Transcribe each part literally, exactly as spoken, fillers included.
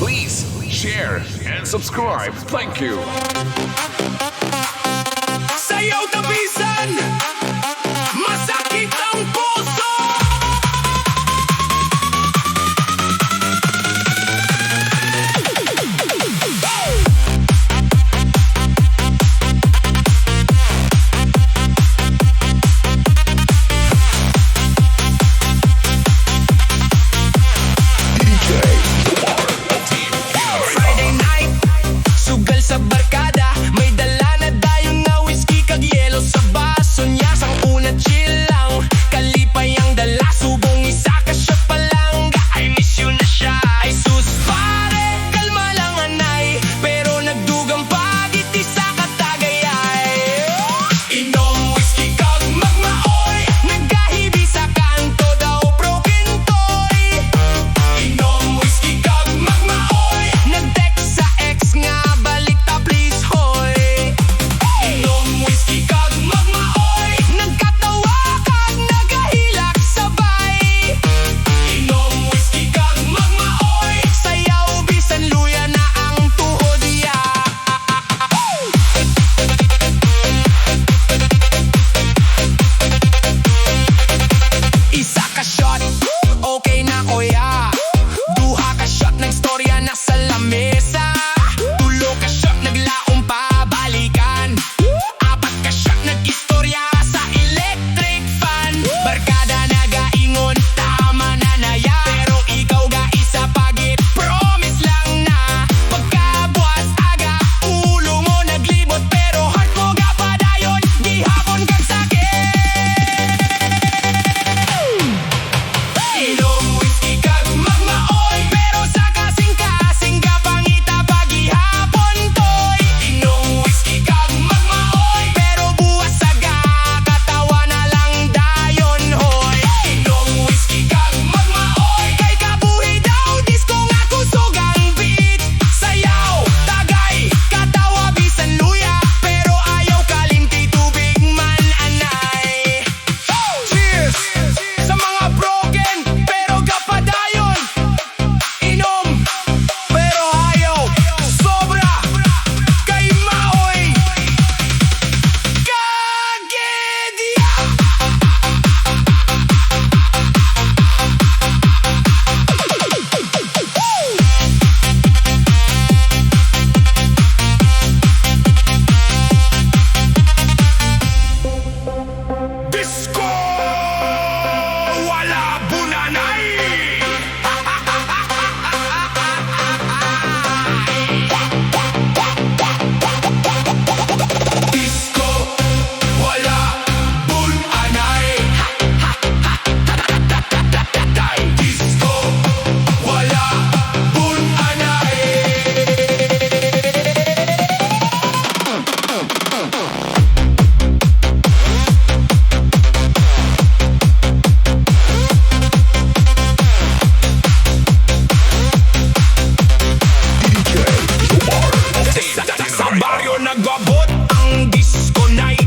Please share and subscribe. Thank you. Sayaw Tabisan, masakit ang puso. Friday night, sugal sa barkada, may dala na dayon nga whisky kag yelo sa baso niya. Sang una chill lang, kalipay ang dala, subong isa ka shot pa lang, ga-I miss you na siya. Ay sus, pare, kalma lang anay, pero nagdugang pa gid isa ka tagayay. Inom whisky kag magmaoy, nagahibi sa kanto daw broken toy. Inom whisky kag magmaoy, nag-text sa ex nga balik ta please hoy. Inom whisky kag magmaoy, nagkatawa kag nagahilak sabay. Inom whisky kag magmaoy, sayaw bisan luya na ang tuhod ya. Isa ka shot, okay na, kuya. Duha ka shot, nagstorya na sa lamesa. Tulo ka shot, naglaom pa balikan. Apat ka shot, nag-istorya sa electric fan. Barkada nagaingon, "Tama na na ya." Pero ikaw ga isa pa gid, promise lang na. Pagkabuas aga, ulo mo naglibot, pero heart mo gapadayon, gihapon kag sakit. Inom whisky kag magmaoy, pero sa kasing-kasing gapangita pa gihapon, toy. Inom whisky kag magmaoy, pero buwas aga katawa na lang dayon, hoy. Inom whisky kag magmaoy, kay kabuhi daw disco nga kusog ang beat. Sayaw, tagay, katawa, bisan luya, pero ayaw kalimti, tubig man anay. Cheers sa mga broken pero gapadayon. Inom pero ayaw sobra kay maoy kagidya. Disco wala bunanay. Disco wala bunanay. Disco wala bunanay. Sa, sa baryo nag-abot ang disco night.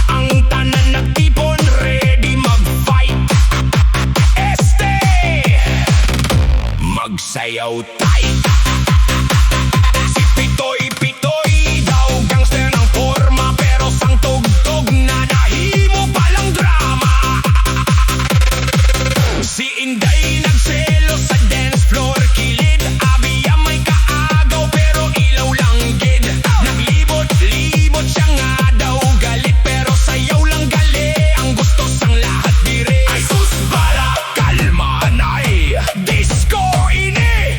Ang tanan nagtipon, ready mag-fight. Este! Magsayaw tayo. Si Pitoy, Pitoy daw gangster ng porma, pero sang tugtog na nahimo palang drama. Si Inday nagselos sa dance floor, kilid, abi ya may kaagaw, pero ilaw lang gid. Naglibot-libot siya nga daw galit, pero sayaw lang gali ang gusto sang lahat diri. Ay sus, bara, kalma anay, disco ini.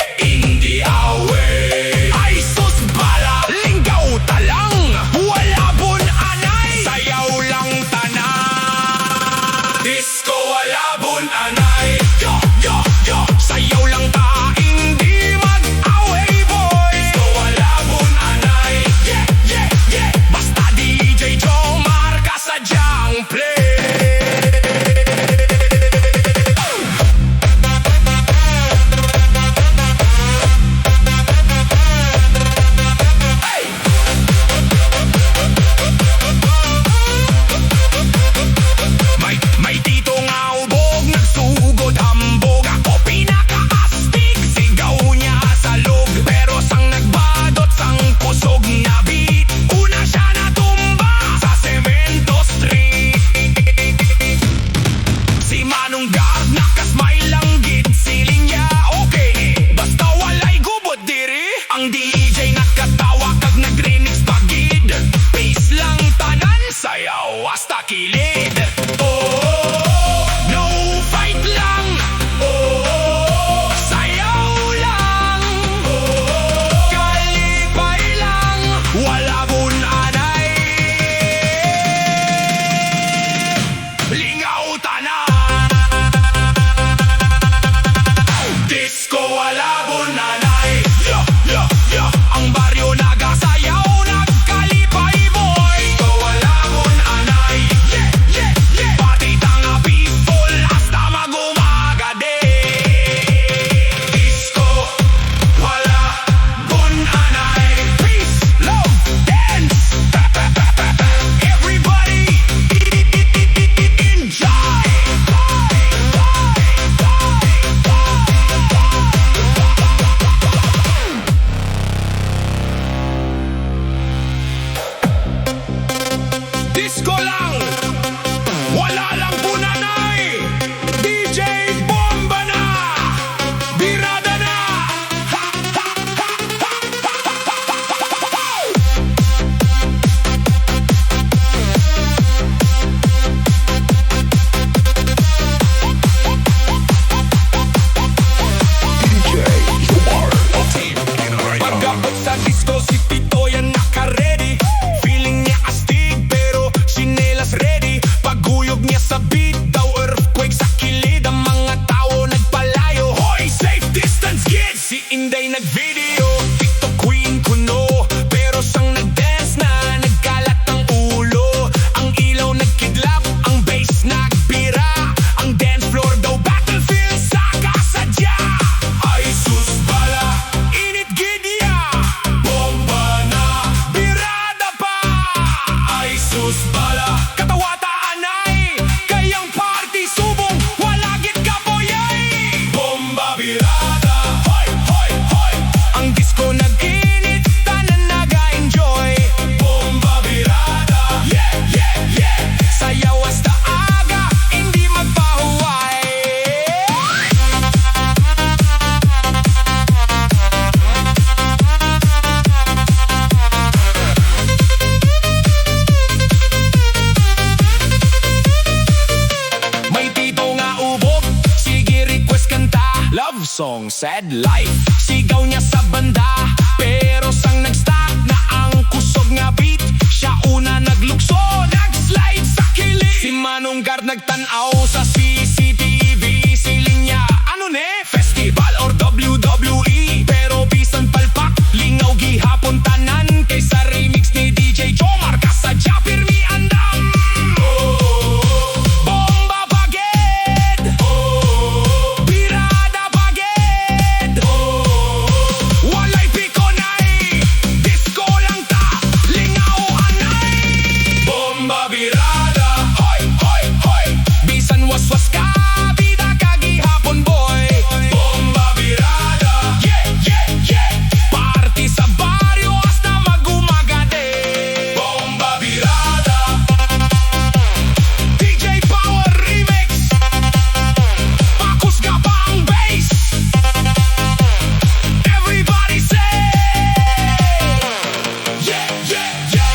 Wala bunanay. Yo, yo, yo. Ang baryo nagasayaw, nagkalipay, boy. Ikaw wala bunanay. Yeah, yeah, yeah. Party ta nga people, hasta mag-umaga, di. Disco, wala bunanay. Peace, love, dance. Everybody, enjoy. Disco lang, wala lang bunanay. D J Bomba na, birada na. Pag-abot sa disco, si Pitoy ang naka-ready. Feeling niya astig, pero tsinelas ready. Paguyog niya sa beat, daw earthquake sa kilid. Ang mga tawo nagpalayo, hoy, safe distance, gid! Si Inday nag-video, TikTok queen kuno, pero sang nag-dance na, nagkalat ang ulo. Ang ilaw nagkidlat, ang bass nagbira. Ang dance floor daw battlefield sa kasadya. Ay sus bala, init gid ya. Bomba na, birada pa. Ay sus bala, katawa ta anay. Kay ang party subong wala gid kapoy ay. Bomba birada, hoy, hoy, hoy. Ang disco nag-init, tanan naga-enjoy. Bomba birada, yeah, yeah, yeah. Sayaw hasta aga, hindi magpahuway. May tito nga ubog, sige request kanta. Love song, sad life. Sigaw niya sa banda, pero sang nag-stop na ang kusog nga beat, siya una naglukso, nag-slide sa kilid. Si Manong Gar nagtan-aw sa C C T V, siling niya, "Ano ne? Festival or W W E?" Pero bisan palpak, lingaw gihapon tanan kay sa remix ni D J Jomar, kasadya pirmi andam. Bomba pa gid! Birada pa gid! Walay pikonay! Disco lang ta! Lingaw anay! Bomba birada! Hoy, hoy, hoy! Bisan waswas ka, bida ka gihapon, boy! Bomba birada! Yeah, yeah, yeah! Party sa baryo hasta mag-umaga, di! Bomba birada. D J Power Remix. Pakusga pa ang bass. Everybody say, yeah, yeah, yeah.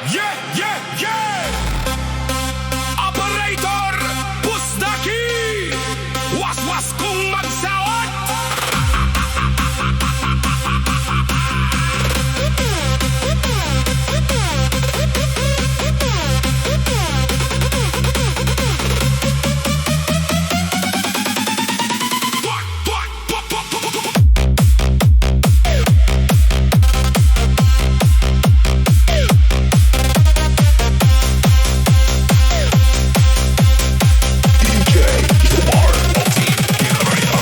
Yeah, yeah, yeah! Operator, pusdaki! Waswas kong magsaot!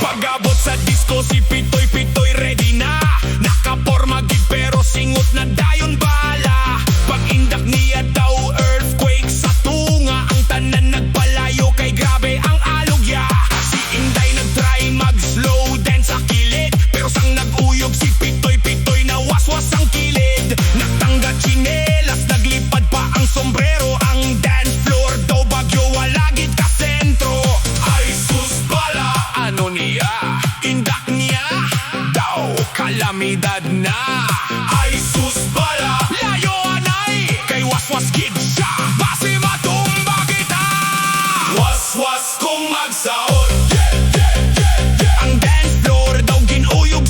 Pag-abot sa disco, si Pitoy, Pitoy ready na. Nakaporma gid pero singot na dayon bala. Pag-indak niya daw earthquake sa tunga. Ang tanan nagpalayo kay grabe ang alog ya. Si Inday nag-try mag-slow dance sa kilid, pero sang nag-uyog si Pitoy, Pitoy nawaswas ang kilid. Nagtangga tsinelas, naglipad pa ang sombrero. Ang dance floor daw bagyo, wala gid ka sentro. Ay sus bala, ano niya? Indak niya daw kalamidad na. Ay sus bala, layo anay, kay waswas gid siya. Basi matumba kita. Waswas kung magsaot. Yeah, yeah, yeah, yeah. Ang dance floor daw gin-uyog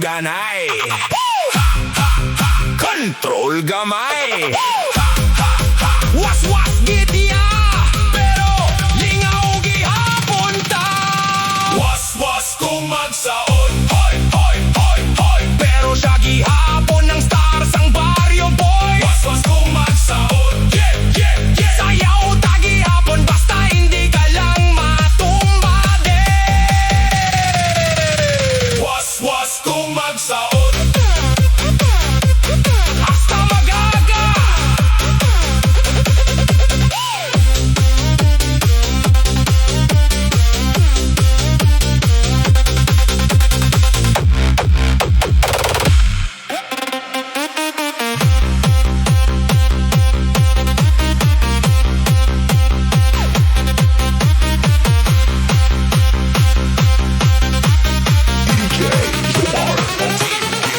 Kanay. Control gamay. Waswas gid ya, pero lingaw gihapon ta. Waswas kung magsaon, hoy, hoy, hoy, hoy. Pero siya gihapon ang star sang baryo, boy. Waswas kung magsaon, yeah, yeah, yeah. Sayaw ta gihapon, basta hindi ka lang matumba, de. Waswas kung magsaot. Hasta mag-aga.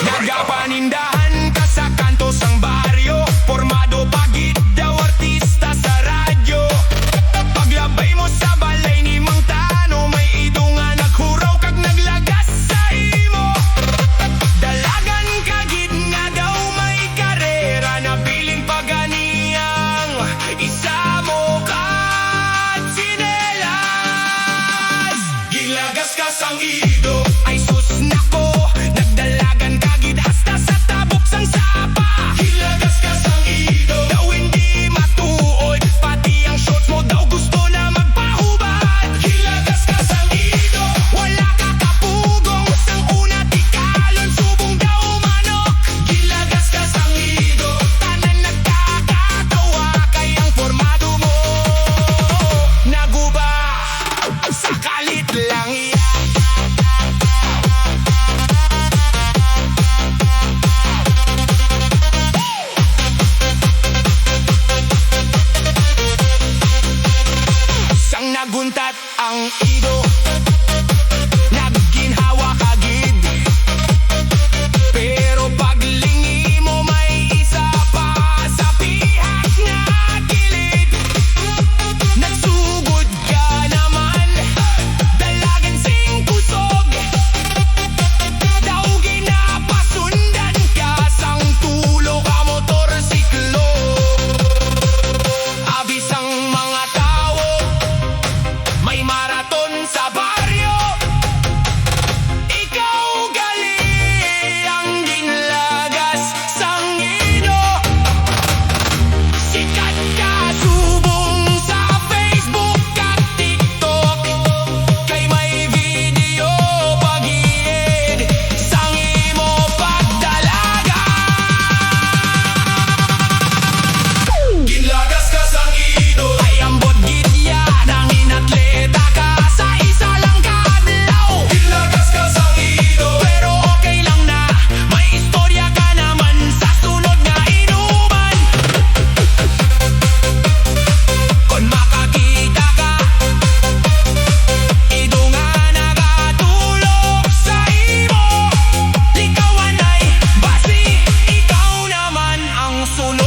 Nagapanindahan ka sa kanto sang baryo, pormado pa gid daw artista sa radyo. Paglabay mo sa balay ni Mang Tano, may ido nga naghuraw kag naglagas sa imo. Dalagan ka gid nga daw may karera, nabilin pa gani ang isa mo ka tsinelas. Gilagas ka sang ido, ay sus nako, nagdalagan ka gid hasta sa tabok sang sapa. Gilagas ka sang ido, daw hindi matuod, pati ang shorts mo daw gusto na magpahubad. Gilagas ka sang ido, wala ka kapugong sang una, tikalon subong daw manok. Gilagas ka sang ido, tanan nagkakatawa kay ang pormado mo naguba. Sa kalit lang iya. Sang naguntat ang ido, nagginhawa ka gid. Pero paglingi mo, may isa pa sa pihak nga kilid. Nagsugod ka naman, dalagan sing kusog. Daw ginapasundan ka sang tulo ka motorsiklo. Abi sang mga tawo, may maraton sa baryo. Ikaw gali ang ginlagas sang ido. Sikat ka subong sa Facebook kag TikTok, kay may video pa gid sang imo pagdalagan. Ginlagas ka sang ido. Ay, ambot gid ya, nangin atleta ka sa isa lang ka adlaw. Ginlagas ka sang ido. Pero okay lang na, may istorya ka naman sa sunod nga inuman. Kon makakita ka, ido nga nagatulog sa imo, likawan ay basi ikaw naman ang sunod.